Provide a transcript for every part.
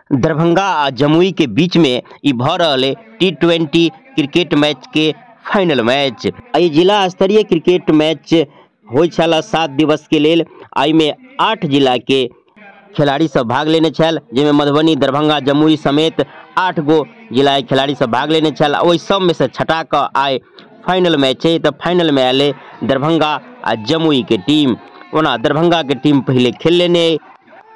दरभंगा आ जमुई के बीच में ई भ रहल है टी20 क्रिकेट मैच के फाइनल मैच। एहि जिला स्तरीय क्रिकेट मैच होय छल 7 दिवस के लेल। एहि में 8 जिला के खिलाड़ी सब भाग लेने छल, जिसमें मधुबनी, दरभंगा, जमुई समेत 8 गो जिला के खिलाड़ी सब भाग लेने छल। ओहि सब में से छटा क आइ फाइनल मैच है, तो फाइनल में आयल दरभंगा आ जमुई के टीम। ओना दरभंगा के टीम पहले खेल लेने,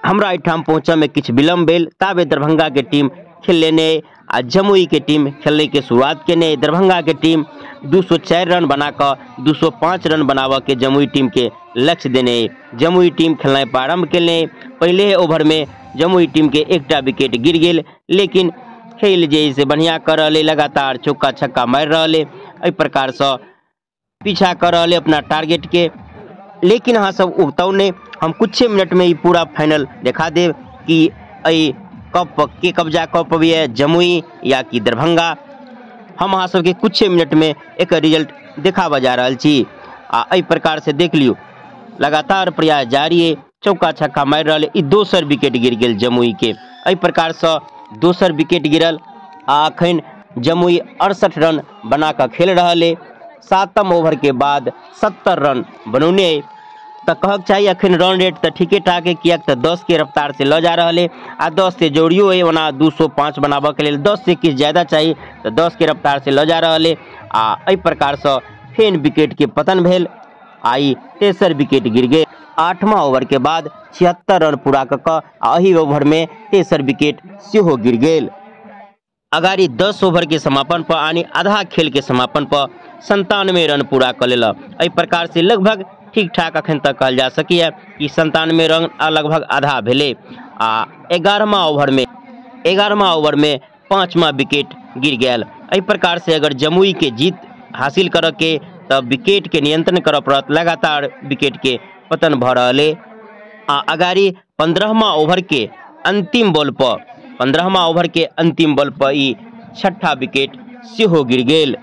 हमरा एहिठाम पहुँचऽ में किछु विलम्ब भेल, ताबे दरभंगा के टीम खेल लेने आ जमुई के टीम खेलने के शुरुआत केने। दरभंगा के टीम 204 रन बना कऽ 205 रन बनाबऽ के जमुई टीम के लक्ष्य देने। जमुई टीम खेलनाइ प्रारंभ केने। पहले ओवर में जमुई टीम के एकटा विकेट गिर गेल, लेकिन खेल जे से बढ़िया कर रहल, लगातार चौका छक्का मारि रहल, एहि प्रकार से पीछा कर रहल अपना टारगेट के। लेकिन अहाँ सब उगतौ नहीं, हम कुछ मिनट में ई पूरा फाइनल देखा देब कि एहि कप के कब्जा कऽ पबैए जमुई या कि दरभंगा। हम अहाँ सबके कुछ मिनट में एक रिजल्ट देखाबऽ जा रहल छी। आ एहि प्रकार से देख लियौ, लगातार प्रयास जारी है, चौका छक्का मारि रहल। ई दोसर विकेट गिर गेल जमुई के। एहि प्रकार से दोसर विकेट गिरल आ अखन जमुई 68 रन बना कऽ खेल रहल है। 7म ओवर के बाद 70 रन बनौने। तो कहक चाही अखन रन रेट तो ठीके ठाक है, किएक तऽ 10 के रफ्तार से लऽ जा रहल है आ 10 से जोड़ियो है। ओना 205 बनाबऽ के लेल 10 से किछु ज्यादा चाही, तऽ 10 के रफ्तार से लऽ जा रहल है। आ एहि प्रकार से फेन विकेट के पतन भेल आ ई तेसर विकेट गिर गेल। 8वां ओवर के बाद 76 रन पूरा कऽ कऽ आ एहि ओवर में तेसर विकेट सेहो गिर गेल। अगाड़ी 10 ओवर के समापन पर यानी आधा खेल के समापन पर 97 रन पूरा कऽ लेलक। एहि प्रकार से लगभग ठीक ठाक अखन तक कहल जा सकैए कि 97 रन लगभग आधा भेलै। आ 11वां ओवर में 5वां विकेट गिर गेल। एहि प्रकार से अगर जमुई के जीत हासिल करऽ के तब विकेट के नियंत्रण करऽ पड़त। लगातार विकेट के पतन भऽ रहल है। आ अगाड़ी 15वां ओवर के अंतिम बॉल पर 15वां ओवर के अंतिम बॉल पर ई 6ठा विकेट सेहो गिर गेल।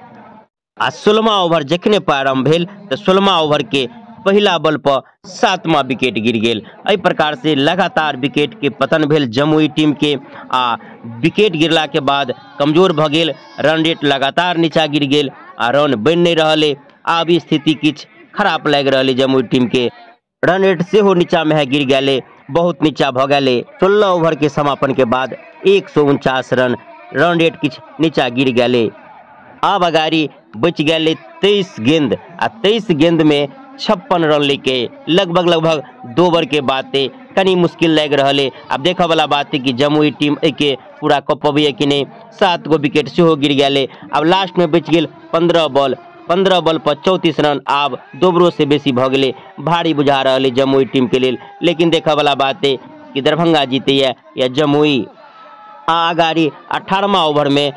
आ 16वां ओवर जखने प्रारंभ भेल तऽ 16वां ओवर के पहिला बॉल पर 7वां विकेट गिर गेल। एहि प्रकार से लगातार विकेट के पतन भेल जमुई टीम के। आ विकेट गिरला के बाद कमजोर भऽ गेल, रन रेट लगातार नीचा गिर गेल आ रन बनि नहि रहल है। आब स्थिति किछु खराब लागि रहल है जमुई टीम के। रन रेट सेहो नीचा में है गिर गेलै, बहुत नीचा भऽ गेलै। 16 ओवर के समापन के बाद 149 रन, रन रेट किछु नीचा गिर गेलै। आब अगाड़ी बचि गेलै 23 गेंद आ 23 गेंद में 56 रन लेके लगभग 2 ओवर के बाद कनी मुश्किल लागि रहल है। आब देखऽ वाला बात है कि जमुई टीम एहिके पूरा कऽ पबैए कि नहि। 7 गो विकेट सेहो गिर गेलै। आब लास्ट में बचि गेल 15 बॉल, 15 बॉल पर 34 रन। आब दोबरो से बेसी भऽ गेलै, भारी बुझा रहल है जमुई टीम के लेल। लेकिन देखऽ वाला बात है कि दरभंगा जीतैए या जमुई। आ अगाड़ी 18वां ओवर में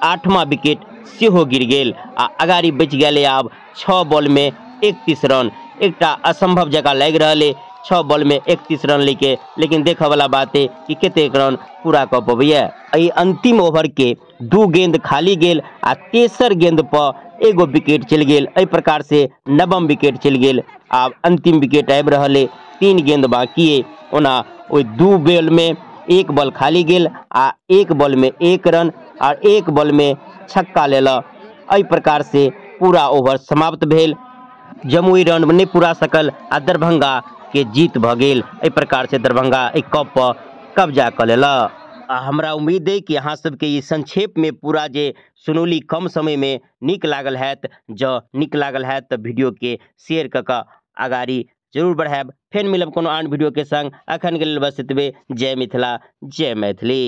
8वां विकेट सेहो गिर गेल आ अगाड़ी बचि गेलै आब 6 बॉल में 31 रन। एकटा असंभव जगह लागि रहल है 6 बॉल में 31 रन लेके, लेकिन देखऽ वाला बात है कि कतेक रन पूरा कऽ पबैए। एहि अंतिम ओवर के 2 गेंद खाली गेल आ तेसर गेंद पर एगो विकेट चलि गेल। एहि प्रकार से 9वां विकेट चलि गेल। आब अंतिम विकेट आबि रहल है, 3 गेंद बाकी है। ओना ओहि 2 बॉल में 1 बॉल खाली गेल आ 1 बॉल में 1 रन आ 1 बॉल में छक्का लेलक। एहि प्रकार से पूरा ओवर समाप्त भेल। जमुई रन नहि पूरा सकल आ दरभंगा के जीत भऽ गेल। एहि प्रकार से दरभंगा एहि कप पर कब्जा कऽ लेलक। आ हमरा उम्मीद अइ कि अहाँ सबके ई संक्षेप में पूरा जे सुनौली कम समय में नीक लागल हैत। जँ नीक लागल हैत तऽ वीडियो के शेयर कऽ कऽ अगाड़ी जरूर बढ़ायब। फेर मिलब कोनो आन वीडियो के संग। अखन के लेल बस एतबे। जय मिथिला, जय मैथिली।